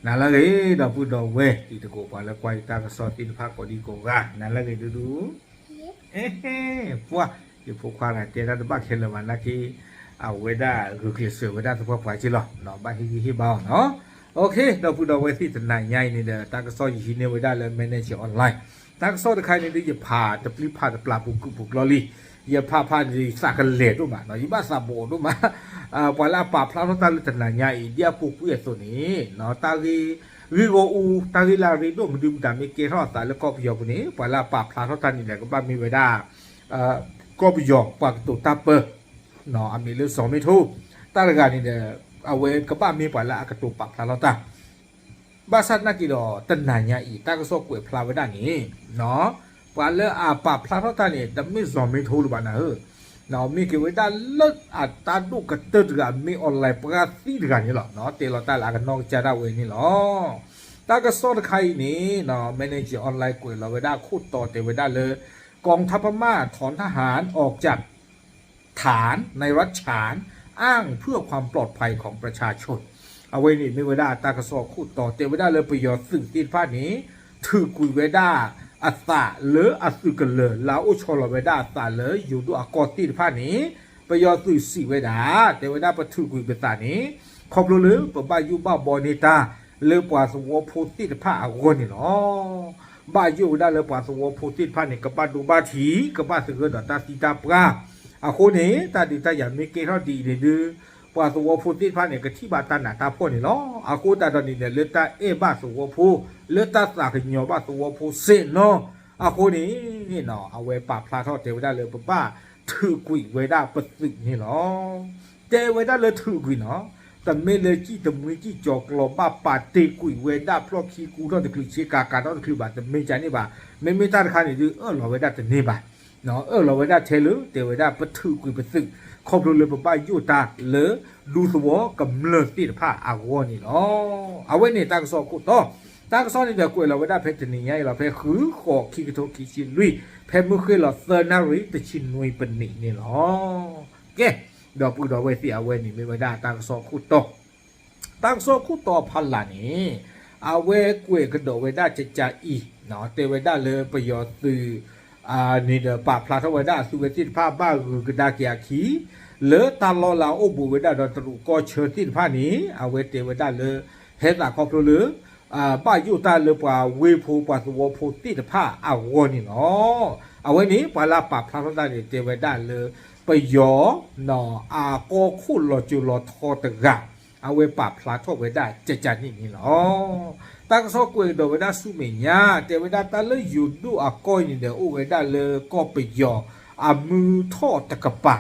နၤလၢအဂ့ၤ ဒီပုၢ်ဒီဝဲၢ်တံၤသကိး ပှၤလၢကွၢ်ယတၢ်ကစီၣ်သ့ၣ်တဖၣ်ကိးဒံကိးဂၤ နၤလၢအဂ့ၤဒူဒူ. အဲ ပှၤ ယဖိခွါဂၤတဲတၢ်တဘၣ်ခဲလၢာ်ဘၣ် နာ်က့ အဝဲဒၣ်ဂုာ်ကျဲးစၢးဝဲဒၣ်သပှၢ်ပှၢ်က့လီၤ ဘၣ်ဟ့ၣ်ဂံၢ်ဟ့ၣ်ဘါအီၤနီၤ. ဒီပုၢ်ဒီဝဲၢ်သ့ၣ် တနၤညါအံၤန့ၣ်ဒီး တၢ်ကစီၣ်ယဟံးန့ၢ်ဝဲဒၣ်လၢ Manager Online တၢ်ကစီၣ်တခါအံၤန့ၣ်ဒီး ယဖးတပျံၤဖးတပျၢ်ပူၤကုာ်ပူၤကျီလံ. ယဖးဖးန့ၣ် ယသးကလဲာ်ဒိၣ်မးနီၤ ယဘၣ်သးဘိးဒိၣ်မး ပှၤလၢအပာ်ဖျါထီၣ်တၢ်လၢတနၤညါအံၤ ဒ်အပူၤကွံာ်အသိးန့ၣ် တၢ်ဂ့ၢ်ဂ့ၢ်ဂီၢ်အူ တၢ်ဂ့ၢ်လၢအရ့ဒိၣ်မနုၤမတၤမ့ၢ်ကဲထီၣ်အသးလၢကီၢ်ပယီၤပူၤန့ၣ် ပှၤလၢအပာ်ဖျါထီၣ်တၢ်န့ၣ်ဒီး ကဘၣ်မ့ၢ်ဝဲဒၣ် ကီၢ်ပယီၤပှၤကတိၤတၢ်ပၢ အမံၤလၢစီၤမ့ထိ တၢ်တဂၤန့ၣ်ဒီး အဝဲကဘၣ်မ့ၢ်ပှၤလၢအကတိၤပာ်ဖျါထီၣ်တၢ် ဘၣ်ဆၣ်သနာ်က့ဒီး တနၤညါအံၤ တၢ်ကစီၣ်ကွဲးဖျါဝဲဒၣ်န့ၣ် ပှၤလၢအပာ်ဖျါထီၣ်တၢ်န့ၣ် တမ့ၢ်စီၤမ့ထိလၢၤဘၣ်နၤဧၢ, မ့ၢ်က့ၤဝဲဒၣ်လၢအတၢ်ဒိၣ်ကတၢၢ်တဂၤ မ့ၢ် online ပှၤသံတဂၤန့ၣ်လီၤ. တဲလီၤတၢ်လၢအကနီၢ်ကစၢ်ဒၣ်ဝဲန့ၣ်လီၤ. တၢ်ကစီၣ်တခါအံၤန့ၣ် Manager Online ကွဲးလီၤဝဲဒၣ်ခိၣ်တီတဲဝဲဒၣ်လၢ กองทัพพม่าถอนทหารออกจาก ฐานในรัฐฉาน อ้างเพื่อความปลอดภัยของประชาชน အဝဲန့ၣ်မ့ၢ်ဝဲဒၣ်တၢ်ကစီၣ်ခိၣ်တီတဲဝဲဒၣ်လၢပယီၤသုးသ့ၣ်တဖၣ်န့ၣ် ထုးကွံာ်ဝဲဒၣ်အသးလၢအသုးကလၢၤ လၢအအိၣ်ဆီလီၤဝဲဒၣ်အသးလၢယိၤဒိၣ်အကီၢ်သ့ၣ်တဖၣ်န့ၣ် ပယီၤသုးစံးဝဲဒၣ် တဲဝဲဒၣ်ပထုးကွံာ်ပသးန့ၣ် ခီဖျိလၢပဘၣ်ယိၣ်ဘၣ်ဘီန့ၢ်တၢ်လၢပှၤသဝီဖိသ့ၣ်တဖၣ်အဂီၢ်န့ၣ်လီၤ. ဘၣ်ယိၣ်ဝဲဒၣ်လၢပှၤသဝီဖိသ့ၣ်တဖၣ်န့ၣ် ကဘၣ်ဒိဘၣ်ထံး ကဘၣ်သဂၢၢ်ဒီးတၢ်သံတၢ်ပှၢ်, အဃိန့ၣ် တၢ်ဒုးတၢ်ယၤမ့ၢ်ကဲထီၣ်ဒ်အံၤန့ၣ်ဒုး ပှၤသဝီဖိသ့ၣ်တဖၣ်န့ၣ် ကထံၣ်ဘၣ်တၢ်နးတၢ်ဖှီၣ်န့ၣ်လီၤ. အဃိသတးဒီးန့ၣ်ဒီး လၢတၢ်အဲၣ်ဘၣ်သဝီဖိ လၢတၢ်သးကညီၤဘၣ်သဝီဖိစ့ၢ်နီၤ အဃိန့ၣ် အဝဲပာ်ဖျါထီၣ်တဲဝဲဒၣ်လၢပဘၣ်ထုးကွံာ်ဝဲဒၣ်ပသုးန့ၣ်လီၤ. တဲဝဲဒၣ်လၢထုးကွံာ်နီၤ တမ့ၢ်လၢစံၣ်တမှံစံၣ်ကၠီၤကျီၤဘၣ်ပာ်တ့ၢ်ကွံာ်ဝဲဒၣ်ဖျီၣ်ခံကူထီၣ်တချုးဆ့ကၤကၤထီၣ်တချုးဘၣ် တမ့ၢ်ကန့ၣ်ဘၣ်. မ့မ့ၢ်တၢ်တခါန့ၣ်ဒုး အၢၣ်လီၤဝဲဒၣ်တန့ၢ်ဘၣ်. အၢၣ်လီၤဝဲဒၣ်ထဲလၢ တဲဝဲဒၣ်ပထုးကွံာ်ပသုး ခီဖျိလၢပဘၣ်ယိၣ်တၢ်လၢ ဒူသဝီကမျၢၢ်သ့ၣ်တဖၣ်အဂီၢ်န့ၣ်လီၤ. အဝဲန့ၣ်တၢ်ကစီၣ်ခိၣ်တီ တၢ်ကစီၣ်န့ၣ်ဒီးကွဲးလီၤဝဲဒၣ်ဖဲတနံၤညါအံၤလီၤ ဖဲဃုဃိးခံကထိခံဆံလွံၢ် ဖဲမုၢ်ဃ့ၢ်လီၤသၢနၣ်ရံၣ်တဆံနွံပနံးန့ၣ်လီၤ. ကဲ ဒီပုၢ်ဒီဝဲၢ်သ့ၣ် အဝဲန့ၣ်မ့ၢ်ဝဲဒၣ်တၢ်ကစီၣ်ခိၣ်တီ တၢ်ကစီၣ်ခိၣ်တီဖးလၢ်န့ၣ် အဝဲကွဲးကဒီးဝဲဒၣ်ကကအံၤ တဲဝဲဒၣ်လၢပယီၤသုး န့ၣ်ဒီးပာ်ဖျါထီၣ်ဝဲဒၣ်အသုဝဲသ့ၣ်တဖၣ်ဘၣ်ဂုၤကဒါက့ၤအခံ လၢတၢ်လီၢ်လၢအအိၣ်ဘူးဝဲဒၣ်ဒီးတရူးကီၢ်ဆၢသ့ၣ်တဖၣ်န့ၣ် အဝဲတဲဝဲဒၣ်လၢ ဟဲသးခီဖျိလၢ ဘၣ်ယိၣ်တၢ်လၢပှၤဝ့ၢ်ဖိပှၤသဝီဖိသ့ၣ်တဖၣ်အဂီၢ်န့ၣ်လီၤ. အဝဲန့ၣ် ပှၤလၢအပာ်ဖျါထီၣ်တၢ်န့ၣ် တဲဝဲဒၣ်လၢ ပယီၤ အကီၢ်ခိၣ်လီၤစိၤလီၤထီတဂၤ အဝဲပာ်ဖျါထီၣ်ဝဲဒၣ်ကကန့ၣ်န့ၣ်လီၤ. တၢ်ကစီၣ်ကွဲးကဒီးဝဲဒၣ်ဆူမဲာ်ညါ တဲဝဲဒၣ်တၢ်လၢယိၤဒိၣ်အကီၢ်အံၤန့ၣ်ဒီး အိၣ်ဝဲဒၣ်လၢကီၢ်ပယီၤအမုၢ်ထီၣ်တကပၤ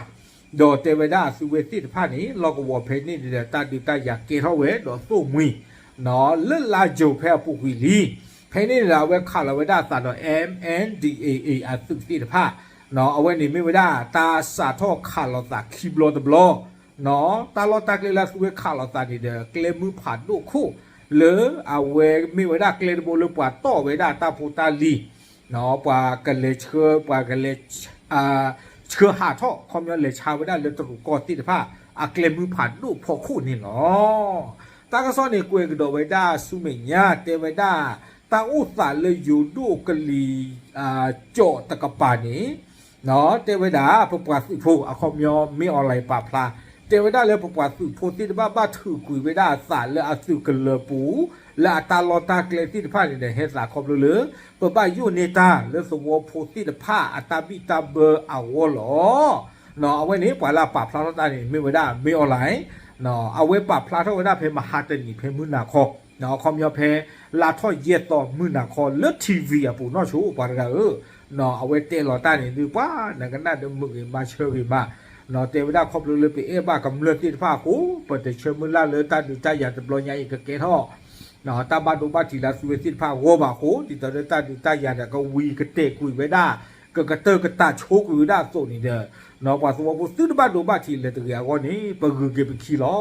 ဒီးတဲဝဲဒၣ်အသုဝဲသ့ၣ်တဖၣ်န့ၣ် လီၢ်ကဝီၤဖဲန့ၣ်န့ၣ်ဒီး တၢ်ဒုးတၢ်ယၤကဲထီၣ်ဝဲဒီးသိၣ်မှံၤ လၢလါယိၤဖဲအပူၤကွံာ်လံ. ဖဲန့ၣ်န့ၣ်ဒီး အဝဲခးလီၤဝဲဒၣ်အသးဒီး မၣ်အၣ်ဒံၣ်အ့ၣ်အ့ၣ် အသုးသ့ၣ်တဖၣ် အဝဲန့ၣ်မ့ၢ်ဝဲဒၣ်တၢ်စးထီၣ်ခးလီၤသးခံဘျီတဘျီ တၢ်လီၢ်တၢ်ကျဲလၢအသုဝဲခးလီၤသးန့ၣ်ဒီး ကျဲမုၢ်ဖးဒိၣ်ခိၣ် လၢအဝဲမ့ၢ်ဝဲဒၣ်ကျဲတဘိလၢပှၤတီၢ်ဝဲဒၣ်တၢ်ဖိတၢ်လံၤ ပှၤကလဲၤဆှၢ ပှၤကလဲၤ ဆှၢဟးထီၣ် ခီပညီလဲၤဆါဝဲဒၣ်လၢတရူးကီၢ်သ့ၣ်တဖၣ် အကျဲမုၢ်ဖးဒိၣ်ဖီခိၣ်န့ၣ်လီၤ. တၢ်ကစီၣ်န့ၣ်ကွဲးကဒီးဝဲဒၣ်ဆူမဲာ်ညါ တဲဝဲဒၣ် တၢ်အိၣ်သးလၢယိၤဒိၣ်ကလံၤ ကၠီၣ်တကပၤန့ၣ် တဲဝဲဒၣ် ပပှၤသုးဖိ အခီပညီ မ့ၢ် online ပာ်ဖျါ တဲဝဲဒၣ်လၢပပှၤသုးဖိသ့ၣ်တဖၣ် ဘၣ်ထုးကွံာ်ဝဲဒၣ်အသးလၢအသုးကလၢၤပူၤ လၢအတၢ်လီၢ်တၢ်ကျဲသ့ၣ်တဖၣ်န့ၣ်ဒီး ဟဲသးခီဖျိလၢ ပဘၣ်ယိၣ်န့ၢ်တၢ်လၢသဝီဖိသ့ၣ်တဖၣ်အတၢ်ဘံၣ်တၢ်ဘၢအဂီၢ်လီၤ. အဝဲန့ၣ် ပှၤလၢအပာ်ဖျါထီၣ်တၢ်န့ၣ် မ့ၢ်ဝဲဒၣ် မ့ၢ် online အဝဲပာ်ဖျါထီၣ်ဝဲဒၣ်ဖဲမဟါတနံၤ ဖဲမုၢ်နၤခီ အခီပညီဖဲ လါထီၣ်ယဲၢ်သီမုၢ်နၤခီ လၢ ထံၣ်ဝံၣ် အပူၤနီၢ်ဆိ ပှၤတဂၤဧၢ, အဝဲတဲလီၤတၢ်န့ၣ်ဒုး ပှၤနကနၣ်ဒီးမုာ်ဂ့ၤမးဆၢဂ့ၤမး, တဲဝဲဒၣ်ခီဖျိလၢပအဲၣ်ဘၣ်ကမျၢၢ်သ့ၣ်တဖၣ်အဃိ ပတဆၢမုၢ်လၢ်လၢတၢ်ဒုးတၢ်ယၤတဘျီညါအံၤကကဲထီၣ် တၢ်ဘၣ်ဒိဘၣ်ထံးလၢသုဝဲသ့ၣ်တဖၣ်အဂီၢ်ဘၣ်အဃိ ဒ်သိးလၢတၢ်ဒုးတၢ်ယၤဒီးကဝံၤကတဲာ်ကွံာ်ဝဲဒၣ် ကကတၢၢ်ကတၢ်ဆိကွံာ်ဝဲဒၣ်အသိးန့ၣ်ဒီး ပှၤသဝီဖိသုတဘၣ်ဒိဘၣ်ထံးလၢၤတဂ့ၤအဂီၢ်န့ၣ် ပဂုၤက့ၤပခံလီၤ.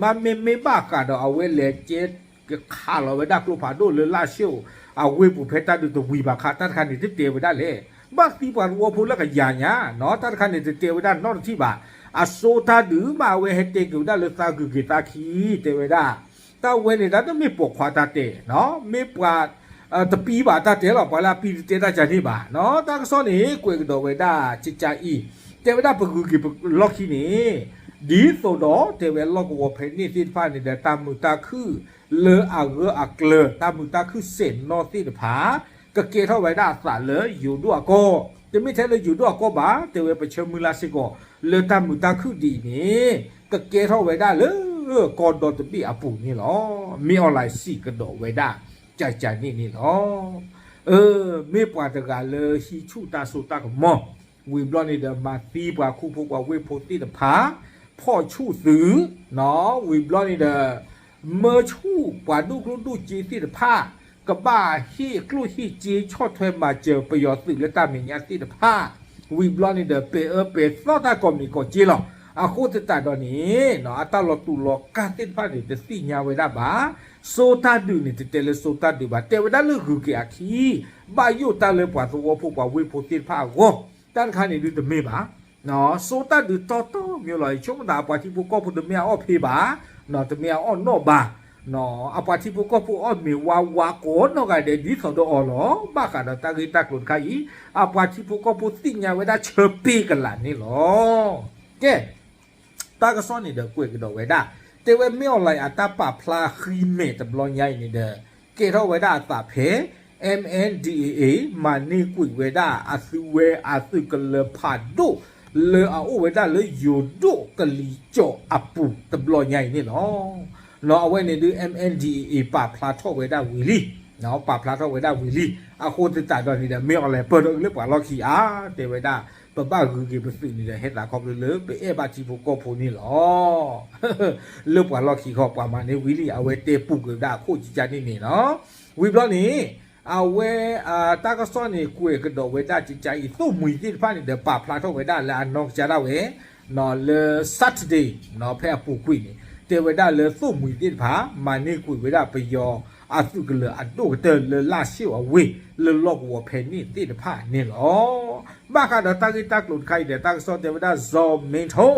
မ့မ့ၢ်ဘၣ်ဃးဒီးအဝဲလဲၤကဲ ကခးလီၤဝဲဒၣ်ကျိဖးဒိၣ်လၢလၢၢ်ဆ့ၣ်ဧိၤ အဝ့ၢ်ပူၤဖဲတၢ်ဒုးတဝံၤဘၣ်ခါ တၢ်တခါန့ၣ်တတဲဝဲဒၣ်လဲၣ်, ဘၣ်သံပှၤသဝီဖိလၢကယၤညါနီၤ တၢ်တခါန့ၣ်တတဲဝဲဒၣ်နီတထံၣ်ဘၣ်. အစိတၢ်ဒုးမးအဝဲဟဲတဲက့ၤဝဲဒၣ်လၢသးဂုၤက့ၤသးခံ တဲဝဲဒၣ် တၢ်ဝဲန့ၣ် တၢ်တမ့ၢ်ပိာ်ခွါတၢ်တဲ, မ့ၢ်ပှၤ တပံဘၣ်တၢ်တဲလီၤ, ပှၤလၢအပံတတဲတၢ်ကန့ၣ်ဘၣ်. တၢ်ကစီၣ်န့ၣ် ကွဲးကဒီးဝဲဒၣ်ကကါအံၤ, တဲဝဲဒၣ်ပဂုၤက့ၤပလီၢ်ခံန့ၣ်, ဒ်သိးဒီးတဲဝဲလီၢ်ကဝီၤဖဲန့ၣ်သ့ၣ်တဖၣ်န့ၣ်ဒီး တၢ်မုာ်တၢ်ခုၣ်လၢအဂၢၢ်အကျၢၤ, တၢ်မုာ်တၢ်ခုၣ်စဲးနီၣ်သ့ၣ်တဖၣ် ကကဲထီၣ်ဝဲဒၣ်အသးလၢယိၤဒိၣ်အကီၢ်, တမ့ၢ်ထဲလၢယိၤဒိၣ်အကီၢ်ဘၣ်, တဲဝဲပဆၢမုၢ်လၢ်စ့ၢ်ကီး လၢတၢ်မုာ်တၢ်ခုၣ်ဒ်အံၤန့ၣ် ကကဲထီၣ်ဝဲဒၣ်လၢ ကီၢ်ဒီတဘ့ၣ်အပူၤန့ၣ်လီၤ. မ့ၢ်အီၤလၢစံးကဒီးဝဲဒၣ် ကကါန့ၣ်န့ၣ်လီၤ. အၢ မ့ၢ်ပှၤတဂၤလၢဟံးဆူၣ်တၢ်စိတၢ်ကမီၤ, ဝံၤဘျီန့ၣ်ဒီး မၤသံပှၤခူဖိပှၤဝ့ၢ်ဖိသ့ၣ်တဖၣ်, ဖီၣ်ဆူၣ်သုး, ဝံၤဘျီန့ၣ်ဒီး မၢဆူၣ်ပှၤဒိၣ်ကျိၣ်ဒိၣ်စ့သ့ၣ်တဖၣ်, ကဘၣ်ဟ့ၣ်ကျိၣ်ဟ့ၣ်စ့ဆီၣ်ထွဲမၤစၢၤပယီၤသုးလၢတၢ်မဲာ်ညါသ့ၣ်တဖၣ်, ဝံၤဘျီန့ၣ်ဒီး ပဲာ်အၢပဲာ်သီၣ်တၢ်ကိးမံၤကိးကၠ့လီၤ. အဃိသတးဒီးန့ၣ် အတၢ်လီၤတူာ်လီၤကာ်သ့ၣ်တဖၣ်န့ၣ် တသ့ၣ်ညါဝဲဒၣ်ဘၣ်. စိတၢ်ဒုးန့ၣ် တတဲလၢစိတၢ်ဒုးဘၣ်, တဲဝဲဒၣ်လၢဂုၤက့ၤအခံ ဘၣ်ယိၣ်တၢ်လၢပှၤသဝီဖိပှၤဝ့ၢ်ဖိသ့ၣ်တဖၣ်အဂီၢ်, တၢ်တခါန့ၣ်ဒုးတမ့ၢ်ဘၣ်. စိတၢ်ဒုးတီတီမ့ၢ်လီၤ, ဆိကမိၣ်သးအပှၤထံဖိကီၢ်ဖိတမ့ၢ်အအီၣ်ဖ့ဘၣ်, တမ့ၢ်အအီၣ်နီၣ်ဘၣ်, အပှၤထံဖိကီၢ်ဖိအီၣ်မ့ၤဝါဝါကိးနီၢ်ဂၤဒဲးဒ်သိးဒီးအီၤလီၤ. ဘၣ်ဃးဒီးတၢ်ဂ့ၢ်တၢ်ကျိၤတခါအံၤ အပှၤထံဖိကီၢ်ဖိသ့ၣ်ညါဝဲဒၣ်ဆၢပ့ကလးန့ၣ်လီၤ. ကဲ တၢ်ကစီၣ်န့ၣ်ဒီးကွဲးကဒီးဝဲဒၣ်, တဲဝဲမ့ၢ်အီၤလၢအတၢ်ပာ်ဖျါဃံမဲာ်တဘျီညါအံၤန့ၣ်ဒီး ကဲထီၣ်ဝဲဒၣ်အသးဖဲ MNDAA မၤန့ၢ်ကွံာ်ဝဲဒၣ်အသုးဝဲအသုးကလၢၤဖးဒိၣ် လၢအအိၣ်ဝဲဒၣ်လၢယိၤဒိၣ်ကလံၤစိးအပူၤတဘျီညါအံၤန့ၣ်လီၤ. အဝဲန့ၣ်ဒုး MNDAA ပာ်ဖျါထီၣ်ဝဲဒၣ်ဝံၤလံ, ပာ်ဖျါထီၣ်ဝဲဒၣ်ဝံၤလံ. အဃိသတးဒီးန့ၣ်ဒီး မ့ၢ်အီၤလဲၤပၢၢ်ထီၣ်အုးလၢပှၤလီၢ်ခံဧါ, တဲဝဲဒၣ် ပဘၣ်ဂုၤက့ၤပသုးန့ၣ်ဒီး ဟဲသးခီဖျိလၢပအဲၣ်ဘၣ်ထံဖိကီၢ်ဖိန့ၣ်လီၤ. လၢပှၤလီၢ်ခံဃီ ပှၤမၤန့ၢ်ဝံၤလံ, အဝဲတဲပူၤကွံာ်ဝဲဒၣ်အခိၣ်ကကါန့ၣ်န့ၣ်လီၤ. ဝံၤဘျီန့ၣ် အဝဲ တၢ်ကစီၣ်န့ၣ် ကွဲးကဒီးဝဲဒၣ်ကကါအံၤ သိၣ်မှံၤသ့ၣ်တဖၣ်န့ၣ်ဒီး ပာ်ဖျါထီၣ်ဝဲဒၣ်လၢအနီၢ်ကစၢ်ဒၣ်ဝဲ လၢ Saturday ဖဲအပူၤကွံာ်န့ၣ် တဲဝဲဒၣ်လၢသိၣ်မှံၤသ့ၣ်တဖၣ် မၤန့ၢ်ကွံာ်ဝဲဒၣ်ပယီၤအသုးကလၢၤအဒိၣ်ကတၢၢ်လၢလၢၡ့ၣ်အဝ့ၢ် လၢလီၢ်ကဝီၤဖဲန့ၣ်သ့ၣ်တဖၣ်န့ၣ်လီၤ. ဘၣ်ဃးဒီးတၢ်ဂ့ၢ်တၢ်ကျိၤတခါအံၤဒီး တၢ်ကစီၣ်တဲဝဲဒၣ် စီၤမ့ထိ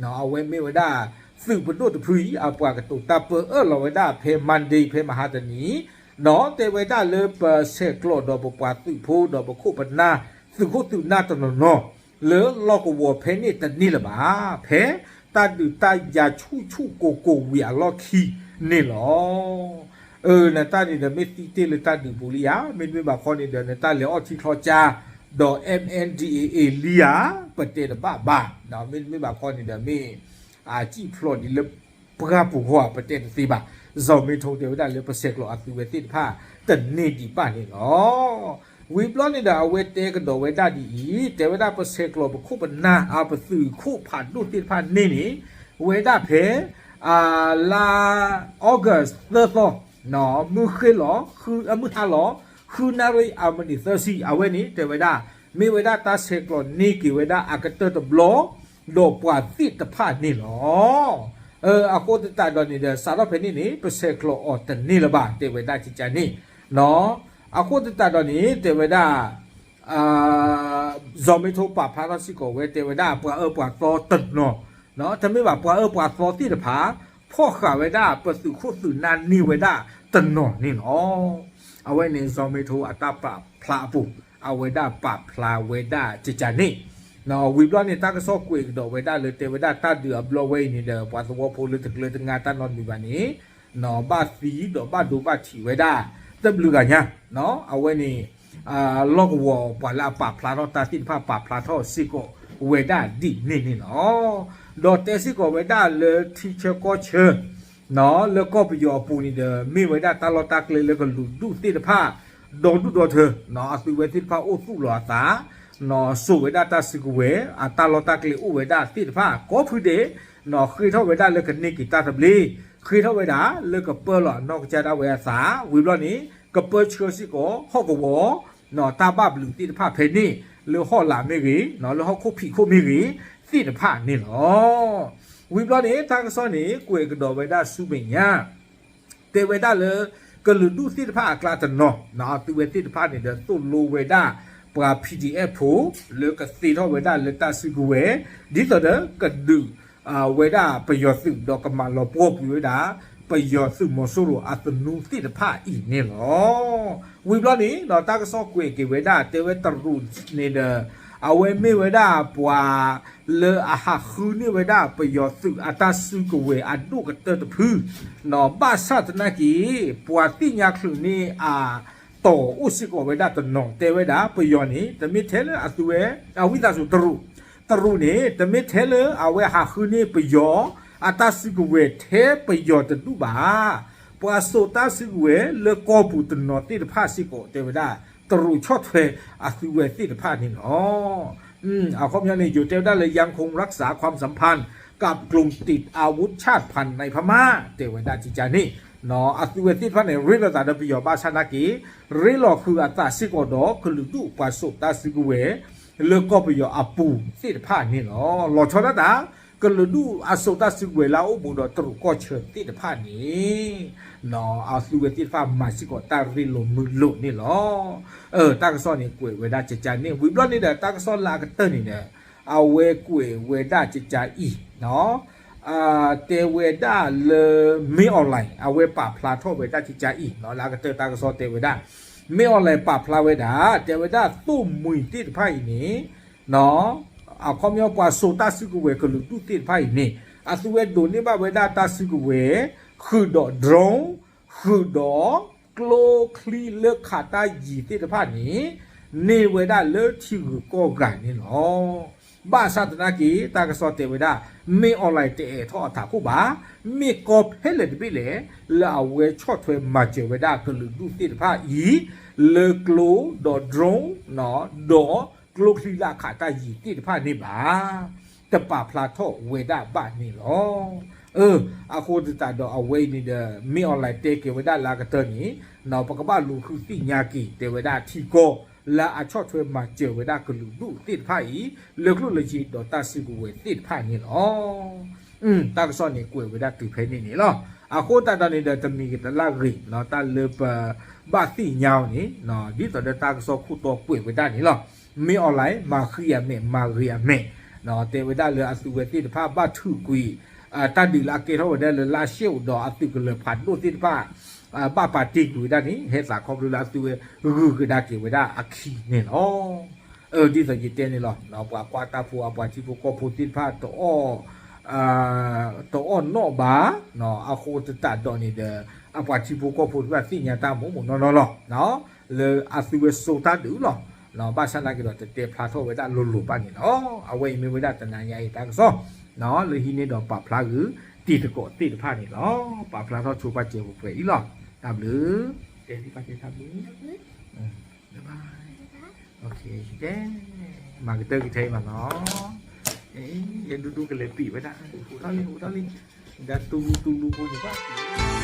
အဝဲမ့ၢ်ဝဲဒၣ် သုးပဒိၣ်တဖုအံၤ အပှၤကတိၤတၢ်ပၢအၢၣ်လီၤဝဲဒၣ်ဖဲ Monday ဖဲမဟါတနံၤ, ဒီးတဲဝဲဒၣ်လၢပဆဲးကျိးဒီးပပှၤသုးဖိဒီးပခိၣ်ပနၢ် သုးခိၣ်သုးနၢ်တနီၤနီၤ လၢလီၢ်ကဝီၤဖဲန့ၣ်တန့ၢ်လၢၤဘၣ် ဖဲတၢ်ဒုးတၢ်ယၤဆူၣ်ဆူၣ်ကိၢ်ကိၢ်ဝံၤအလီၢ်ခံန့ၣ်လီၤ. အၢ နတၢ်န့ၣ်ဒီးမ့ၢ်သံတ့ၢ်လၢတၢ်ဒုးပူၤလံဧါ, မ့တမ့ၢ်ဘၣ်ခီန့ၣ်ဒီး နတၢ်လဲၤအီၣ်ထံချီကၠါ ဒီး MNDAA လံဧါ, ပတဲတဘၣ်ဘၣ်, မ့တမ့ၢ်ဘၣ်ခီန့ၣ်ဒီးမ့ၢ် အစံၣ်ဖျိးဒ်လၢပှၢ်ပူၤဃီ ပတဲတသ့ဘၣ်. စီၤမ့ထိတဲဝဲဒၣ်လၢပဆဲးကျိးအသုးဝဲသ့ၣ်တဖၣ် တန့ၢ်ဒံးဘၣ်န့ၣ်လီၤ. ဝံၤဘျီန့ၣ်ဒီး အဝဲတဲကဒီးဝဲဒၣ်ဒ်အံၤ, တဲဝဲဒၣ်ပဆဲးကျိးပခိၣ်ပနၢ် အပသုးခိၣ်ဖးဒိၣ်သ့ၣ်တဖၣ်န့ၢ်န့ၣ် ဝဲဒၣ်ဖဲ လါ August သၢသီ မုၢ်ဃ့လီၤ မုၢ်ဟါလီၤ ဃုနၣ်ရံၣ်အမံးနံးသၢဆံ အဝဲန့ၣ် တဲဝဲဒၣ် မ့ၢ်ဝဲဒၣ်တၢ်ဆဲးကျိးန့ၢ်က့ၤဝဲဒၣ်အကတၢၢ်တဘျီ ဒီးပှၤသ့ၣ်တဖၣ်န့ၣ်လီၤ. အဃိသတးဒီးန့ၣ်ဒီး စးထီၣ်ဖဲန့ၣ်န့ၣ် ပဆဲးကျိးအီၤတန့ၢ်လၢၤဘၣ် တဲဝဲဒၣ်ကကါန့ၣ်. အဃိသတးဒီးန့ၣ် တဲဝဲဒၣ် စီၤမ့ထိပာ်ဖျါထီၣ်စ့ၢ်ကီးဝဲ တဲဝဲဒၣ်ပှၤအၢပှၤသီတနီၤ, တမ့ၢ်ဘၣ်ပှၤအၢပှၤသီသ့ၣ်တဖၣ် ဖီၣ်ဃာ်ဝဲဒၣ်ပသုးခိၣ်သုးနၢ်န့ၢ်ဝဲဒၣ်တနီၤန့ၣ်လီၤ. အဝဲန့ၣ် စီၤမ့ထိအတၢ်ပာ်ဖျါအပူၤ အဝဲဒၣ်ပာ်ဖျါဝဲဒၣ်ကကါန့ၣ်. ဝံၤဘျီန့ၣ် တၢ်ကစီၣ်ကွဲးကဒီးဝဲဒၣ်လၢတဲဝဲဒၣ်တၢ်ဒုးအဘျီဝဲအံၤန့ၣ်ဒီး ပှၤသဝီဖိလၢတကျၢၤတငါတၢ်နီတမံၤဘၣ်န့ၣ် ဘၣ်သံဒီးဘၣ်ဒိဘၣ်ထံးဝဲဒၣ် တဘျုးဂၤညါ, အဝဲန့ၣ် လီၢ်ကဝီၤပှၤလၢအပာ်ဖျါထီၣ်တၢ်သ့ၣ်တဖၣ်ပာ်ဖျါထီၣ်စ့ၢ်ကီးဝဲဒၣ်ဒ်န့ၣ်န့ၣ်လီၤ. ဒီးတဲစ့ၢ်ကီးဝဲဒၣ်လၢထံဆၢကီၢ်ဆၢ လၢကီၢ်ပယီၤအပူၤန့ၣ်ဒီး မ့ၢ်ဝဲဒၣ်တၢ်လီၢ်တၢ်ကျဲလၢကလုာ်ဒူၣ်သ့ၣ်တဖၣ် ဒီဒူၣ်ဒီထၢ အသုးဝဲသ့ၣ်တဖၣ်အိၣ်သူၣ်လီၤအသး စိာ်ဝဲဒၣ်တၢ်စုကဝဲၤ အတၢ်လီၢ်တၢ်ကျဲအိၣ်ဝဲဒၣ်သ့ၣ်တဖၣ် ကိးဖုဒဲး ဃ့ထီၣ်ဝဲဒၣ်လၢကန့ၢ်က့ၤတၢ်သဘျ့ ဃ့ထီၣ်ဝဲဒၣ်လၢကပၢလီၤအနီၢ်ကစၢ်ဒၣ်ဝဲအသး ဝံၤဘျီန့ၣ် ကပၢဆှၢစ့ၢ်ကီးဟီၣ်ကဝီၤ တၢ်ဘၣ်ဘျုးသ့ၣ်တဖၣ်ဖဲန့ၣ် လၢဟီၣ်လာ်မ့ၢ်ဂ့ၤ လၢဟီၣ်ခိၣ်ဖံးခိၣ်မ့ၢ်ဂ့ၤ သ့ၣ်တဖၣ်န့ၣ်လီၤ. ဝံၤဘျီန့ၣ် တၢ်ကစီၣ်န့ၣ် ကွဲးကဒီးဝဲဒၣ်ဆူမဲာ်ညါ တဲဝဲဒၣ်လၢ ကလုာ်ဒူၣ်သ့ၣ်တဖၣ်အကျါတနီၤ အသုးဝဲသ့ၣ်တဖၣ်န့ၣ်ဒီး သိၣ်လိဝဲဒၣ် ပှၤ PDF ဖိ လၢကသ့ထီၣ်ဝဲဒၣ်လၢတၢ်စုကဝဲၤ ဒ်သိးဒီးကဒုး ဝဲဒၣ်ပယီၤသုး ဒီးကမၤလီၤပှီၢ်ကွံာ်ဝဲဒၣ် ပယီၤသုးမီၤစိရိၤအသနူသ့ၣ်တဖၣ်အံၤန့ၣ်လီၤ. ဝံၤဘျီန့ၣ်ဒီး တၢ်ကစီၣ်ကွဲးက့ၤဝဲဒၣ် တဲဝဲတရူးန့ၣ်ဒီး အဝဲမ့ၢ်ဝဲဒၣ်ပှၤလၢအဟးဃုန့ၢ်ဝဲဒၣ်ပယီၤသုးအတၢ်စုကဝဲၤအဒိၣ်ကတၢၢ်တဖု ဘၣ်ဆၣ်သနာ်က့ ပှၤသ့ၣ်ညါချုးန့ၢ်အတီၤအိၣ်စ့ၢ်ကီးဝဲဒၣ်တနီၤ တဲဝဲဒၣ် ပယီၤန့ၣ် တမ့ၢ်ထဲလၢအသုဝဲ အဝံသးစူၤတရူး တရူးန့ၣ် တမ့ၢ်ထဲလၢအဝဲဟးဃုန့ၢ်ပယီၤ အတၢ်စုကဝဲၤထဲပယီၤတဒူၣ်ဘၣ်. ပှၤစိာ်တၢ်စုကဝဲၤလၢကီၢ်ပူၤတနီၤသ့ၣ်တဖၣ်စ့ၢ်ကီး တဲဝဲဒၣ် တရူးဆီၣ်ထွဲအသုဝဲသ့ၣ်တဖၣ်န့ၣ်လီၤ. အခီပညီန့ၣ် ယိၤတဲဝဲဒၣ်လၢ ยังคงรักษาความสัมพันธ์กับกลุ่มติดอาวุธชาติพันธุ์ในพม่า တဲဝဲဒၣ်ကကန့ၣ် အသုဝဲသ့ၣ်တဖၣ်န့ၣ် ရ့လိာ်သးဒီးပယီၤဘၣ်ဆၣ်နာ်က့ ရ့လိာ်ဃုာ်အသးစ့ၢ်ကီးဒီး ကလုာ်ဒူၣ်ပှၤစိာ်တၢ်စုကဝဲၤ လၢကီၢ်ပယီၤအပူၤသ့ၣ်တဖၣ်န့ၣ်လီၤ. လီၤဆီဒၣ်တၢ် ကလုာ်ဒူၣ်အစိာ်တၢ်စုကဝဲၤလၢအအိၣ်ဘူးဒီးတရူးကီၢ်ဆၢသ့ၣ်တဖၣ်န့ၣ် အသုဝဲသ့ၣ်တဖၣ်မၤစ့ၢ်ကီးတၢ်ရ့လိာ်မုာ်လိာ်န့ၣ်လီၤ. တၢ်ကစီၣ်န့ၣ် ကွဲးဝဲဒၣ်ကကန့ၣ် ဝံၤဘျီန့ၣ်ဒီး တၢ်ကစီၣ်လၢအကတၢၢ်န့ၣ်ဒီး အဝဲကွဲးဝဲဒၣ်ကကအံၤ တဲဝဲဒၣ်လၢ မင်းအောင်လှိုင် အဝဲပာ်ဖျါထီၣ်ဝဲဒၣ်ကကအံၤ လၢအကတၢၢ်တၢ်ကစီၣ်တဲဝဲဒၣ် မင်းအောင်လှိုင် ပာ်ဖျါဝဲဒၣ် တဲဝဲဒၣ်သိၣ်မှံၤသ့ၣ်တဖၣ်အံၤန့ၣ် အခီပညီပှၤစိာ်တၢ်စုကဝဲၤကလုာ်ဒူၣ်သ့ၣ်တဖၣ်အံၤန့ၣ် အသုဝဲဒိးန့ၢ်ဘၣ်ဝဲဒၣ်တၢ်စုကဝဲၤ ဃုာ်ဒီး drone ဃုာ်ဒီး ကျိချံလၢခးတၢ်ယံၤသ့ၣ်တဖၣ်န့ၣ် န့ၢ်ဝဲဒၣ်လၢထံဂုၤကီၢ်ဂၤန့ၣ်လီၤ. ဘၣ်ဆၣ်သနာ်က့ တၢ်ကစီၣ်တဲဝဲဒၣ် မင်းအောင်လှိုင် တအိးထီၣ်အထးခိၣ်ဘၣ် မ့ၢ်ကီၢ်ဖဲလဲၣ်တဘ့ၣ်လဲၣ် လၢအဝဲဆီၣ်ထွဲမၤစၢၤဝဲဒၣ်ကလုာ်ဒူၣ်သ့ၣ်တဖၣ်အံၤ လၢကျိဒီး drone ဒီးကျိချံလၢအခးတၢ်ယံၤသ့ၣ်တဖၣ်န့ၣ်ဘၣ် တပာ်ဖျါထီၣ်ဝဲဒၣ်ဘၣ်န့ၣ်လီၤ. အဃိသတးဒီးအဝဲအံၤန့ၣ်ဒီး မင်းအောင်လှိုင် တဲက့ၤဝဲဒၣ်လၢအကတၢၢ်န့ၣ် ပကဘၣ်လူၤဃုသ့ၣ်ညါက့ၤ တဲဝဲဒၣ်ထံကီၢ် လၢအဆီၣ်ထွဲမၤစၢၤဝဲဒၣ်ကလုာ်ဒူၣ်သ့ၣ်တဖၣ်အံၤ လၢကျိၣ်လၢစ့ဒီးတၢ်စုကဝဲၤသ့ၣ်တဖၣ်န့ၣ်လီၤ. တၢ်ကစီၣ်န့ၣ်ကွဲးဝဲဒၣ်တုၤဖဲန့ၣ်န့ၣ်လီၤ. အဃိသတးဒီးန့ၣ်ဒီး တမံၤကတလၢဂ့ၤ တၢ်လၢပဘၣ်သ့ၣ်ညါအီၤန့ၣ် ဒ်သိးဒီးတၢ်ကစီၣ်ခိၣ်တီကွဲးဝဲဒၣ်န့ၣ်လီၤ. မင်းအောင်လှိုင် မၤဃံအမဲာ် မၤဂ့ၤအမဲာ် တဲဝဲဒၣ်လၢအသုဝဲသ့ၣ်တဖၣ်ဘၣ်ထုးကွံာ် တၢ်ဒုးလၢအကဲထီၣ်ဝဲဒၣ်လၢလါရှ့ၣ်အိၣ်ဒီးအသုးကလၢၤဖးဒိၣ်သ့ၣ်တဖၣ် ဘၣ်ပာ်တ့ၢ်ကွံာ်ဝဲဒၣ်န့ၣ် ဟဲသးခီဖျိလၢအသုဝဲဂုာ်ကဒါက့ၤဝဲဒၣ်အခံန့ၣ်လီၤ. ဒ်သိးယတဲန့ၣ်လီၤ. ပှၤကွၢ်တၢ်ဖိအပှၤထံဖိကီၢ်ဖိသ့ၣ်တဖၣ် တအီၣ်နီၣ်ဘၣ် အဃိသတးဒီးန့ၣ်ဒီး အပှၤထံဖိကီၢ်ဖိတဖၣ်သ့ၣ်ညါတၢ်မိၢ်မိၢ်နီၢ်နီၢ်လီၤ. လၢအသုဝဲစိာ်တၢ်ဒုးလီၤ. ဘၣ်ဆၣ်နာ်က့ဒီး တတဲဖျါထီၣ်ဝဲဒၣ်လိၤလိၤဘၣ်န့ၣ်လီၤ. အဝဲအံၤမ့ၢ်ဝဲဒၣ်တနၤညါအံၤတၢ်ကစီၣ် လၢဟံးန့ၢ်ဒီးပာ်ဖျါဂုာ်တံၤသကိးသ့ၣ်တဖၣ်န့ၣ်လီၤ. ပာ်ဖျါထီၣ်ဆိပာ်စၢၤပှဲၤပှဲၤအံၤလီၤ. တၢ်ဘျုး တဲသ့ၣ်ပာ်စၢၤတၢ်ဘျုး ဘၣ် ကဲ မၤကတၢၢ်ကထဲအံၤမးနီၤ ယဒူဒူကလဲၤပံာ်ဝဲဒၣ် အိၣ်ထီၣ်လံ အိၣ်ထီၣ်လံ ဒီးတူလူတူလူဖိန့ၣ်ဘၣ်